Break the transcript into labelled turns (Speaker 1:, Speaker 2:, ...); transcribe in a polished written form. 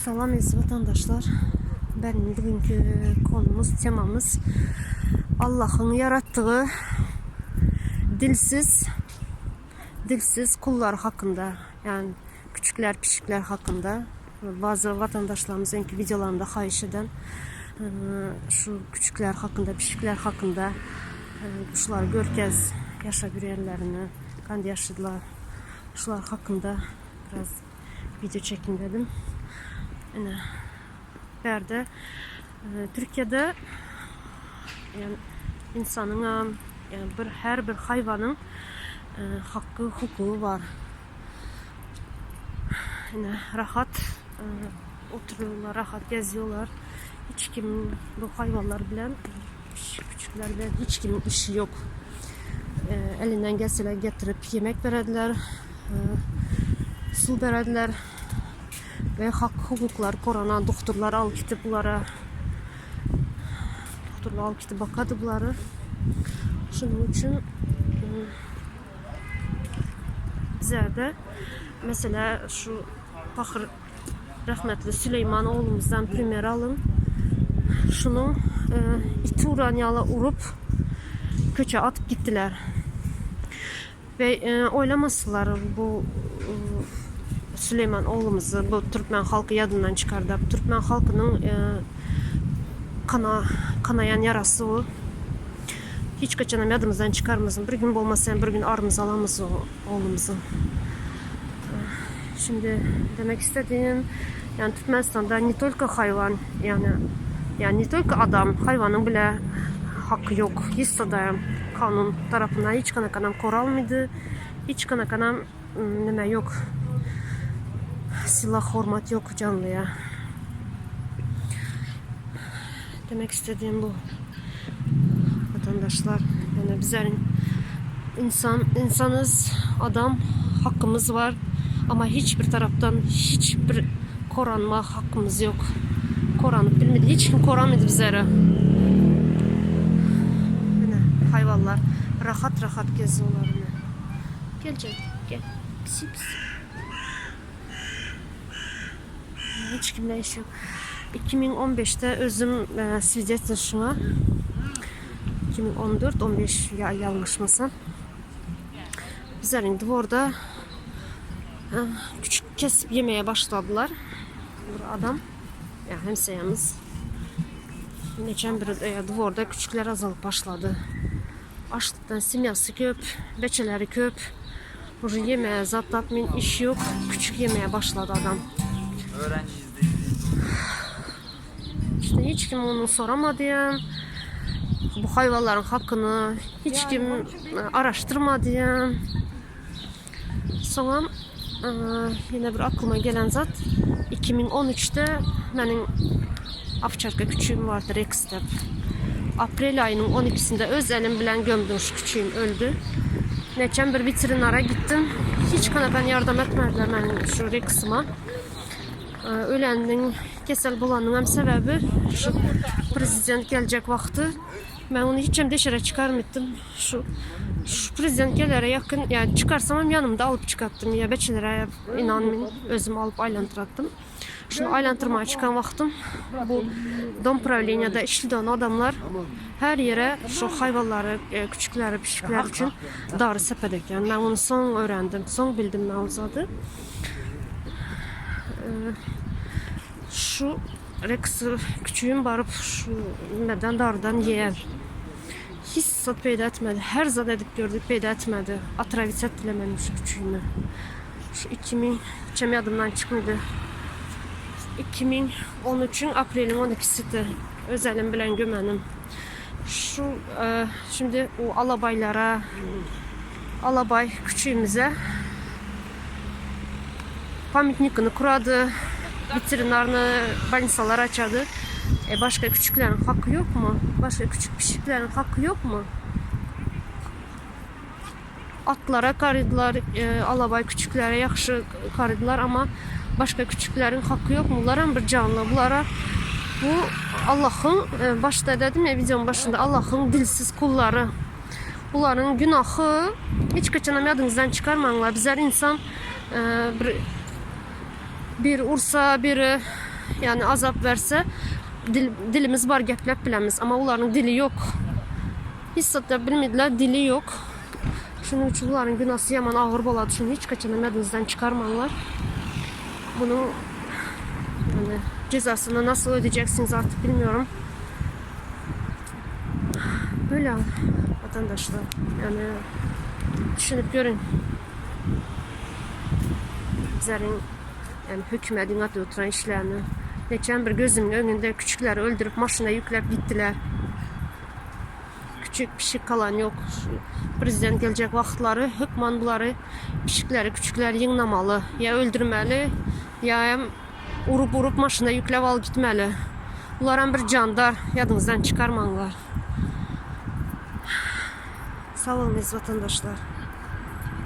Speaker 1: Salam eziz vatandaşlar. Benim bugünkü konumuz, temamız Allah'ın yarattığı dilsiz dilsiz kullar hakkında. Yani küçükler, pişikler hakkında. Bazı vatandaşlarımız önkü videolarımda xahiş eden e, şu küçükler hakkında, pişikler hakkında e, kuşlar görkez yaşa yerlerini, kandi yaşadılar. Şular hakkında biraz video çekin dedim. Ine, bärde e, Türkiye'de yani insanın yani bir her bir hayvanın e, hakkı, hukuku var. Yine rahat e, oturuyorlar, rahat geziyorlar. Hiç kim bu hayvanlar bilen, küçükler bilen hiç kimin işi yok. E, elinden gelseler getirip yemek verediler, e, su verediler ve hak hukuklar korona doktorlar al gidip bulara doktorlar alıp gidip bakadı buları. Şunun için e, bizlerde mesela şu Pahır rahmetli Süleyman oğlumuzdan primer alın. Şunu e, iti uran yala urup köçe atıp gittiler. Ve e, oylamasınlar bu e, Süleyman oğlumuzu bu Türkmen halkı yadından çıkardı. Türkmen halkının e, kana, kanayan yarası o. Hiç kaçanam yadımızdan çıkarmasın. Bir gün bolmasa bir gün arımızı alamız o oğlumuzu. Şimdi demek istediğim yani Türkmenistan'da ne только hayvan yani yani ne только adam hayvanın bile hakkı yok. Hiç da kanun tarafından hiç kana kanam koralmaydı. Hiç kana kanam nime yok. Silah hormat yok canlıya. Demek istediğim bu. Vatandaşlar yani bizlerin insan insanız, adam hakkımız var ama hiçbir taraftan hiçbir koranma hakkımız yok. Koranıp bilmedi. Hiç kim koranmadı bizlere. Yine hayvanlar rahat rahat geziyorlar yine. Gel canım gel. Pisi pisi. Hiç kimle iş yok. 2015'te özüm e, свидетель şuna. 2014-15 ya yanlışmasam. Bizlerin dvorda e, küçük kesip yemeye başladılar. Bir adam, ya hemseyemiz. Neçen bir e, dvorda küçükler azalıp başladı. Açlıktan simyası köp, beçeleri köp. Уже yemeğe zat tatmin iş yok. Küçük yemeye başladı adam.
Speaker 2: Öğrenciyiz değiliz.
Speaker 1: İşte hiç kim onu soramadı ya. Bu hayvanların hakkını hiç kim e, araştırmadı ya. Sonra e, yine bir aklıma gelen zat 2013'te benim Afçarka küçüğüm vardı Rex dep. Aprel ayının 12'sinde öz elim bilen gömdüm şu küçüğüm öldü. Neçen bir veterinara gittim. Hiç kana ben yardım etmediler benim şu Rex'ıma. Ee, Ölenin, kesel bulanın hem sebebi şu prezident gelecek vakti. Ben onu hiç hem dışarı çıkarmadım. Şu, şu prezident gelere yakın yani çıkarsam hem yanımda alıp çıkarttım. Ya beçilere inanmayın özüm alıp aylantırattım. Şunu aylantırmaya çıkan vaktim bu dom правленияда işliden adamlar her yere şu hayvanları, e, küçükleri, pişikler için darı sepedek. Yani ben onu son öğrendim. Son bildim ben o zadı. Şu Rex'i küçüğüm barıp şu neden darıdan yiyen. Hiç zat peyda etmedi. Her zat edip gördük peyda etmedi. Atravit ettiler şu küçüğümü. Şu 2000 içem yadımdan çıkmadı. 2013'ün aprelin 12'sidir. Öz elim bilen gömənim. Şu e, şimdi o alabaylara alabay küçüğümüze pamятникini kuradı. Veterinarını больницаlar açadı. E başka küçüklerin hakkı yok mu? Başka küçük pişiklerin hakkı yok mu? Atlara karıdılar, e, alabay küçüklere yaxşı karıdılar ama başka küçüklerin hakkı yok mu? Bunlar hem bir canlı. Bunlara bu Allah'ın e, başta dedim ya videonun başında Allah'ın dilsiz kulları. Bunların günahı hiç kaçan yadınızdan çıkarmayınlar. Bizler insan e, bir. Biri ursa, biri yani azap verse dil, dilimiz bar geplep bilemiz ama onların dili yok. Hiç zat bilmediler, dili yok. Şunun üçün bunların günahı yaman ağır boladı. Şunu hiç kaçan yadınızdan çıkarmanlar. Bunu yani cezasını nasıl ödeyeceksiniz artık bilmiyorum. Böyle vatandaşlar. Yani düşünüp görün. Bizlerin yani hükümetin adı oturan işlerini. Geçen bir gözümün önünde küçükleri öldürüp maşına yükleyip gittiler. Küçük pişik kalan yok. Prezident gelecek vaxtları hökman bunları pişikleri küçükleri yığnamalı. Ya öldürmeli ya hem urup urup maşına yüklep al gitmeli. Bunlar hem bir candar. Yadınızdan çıkarmanlar. Sağ olun vatandaşlar.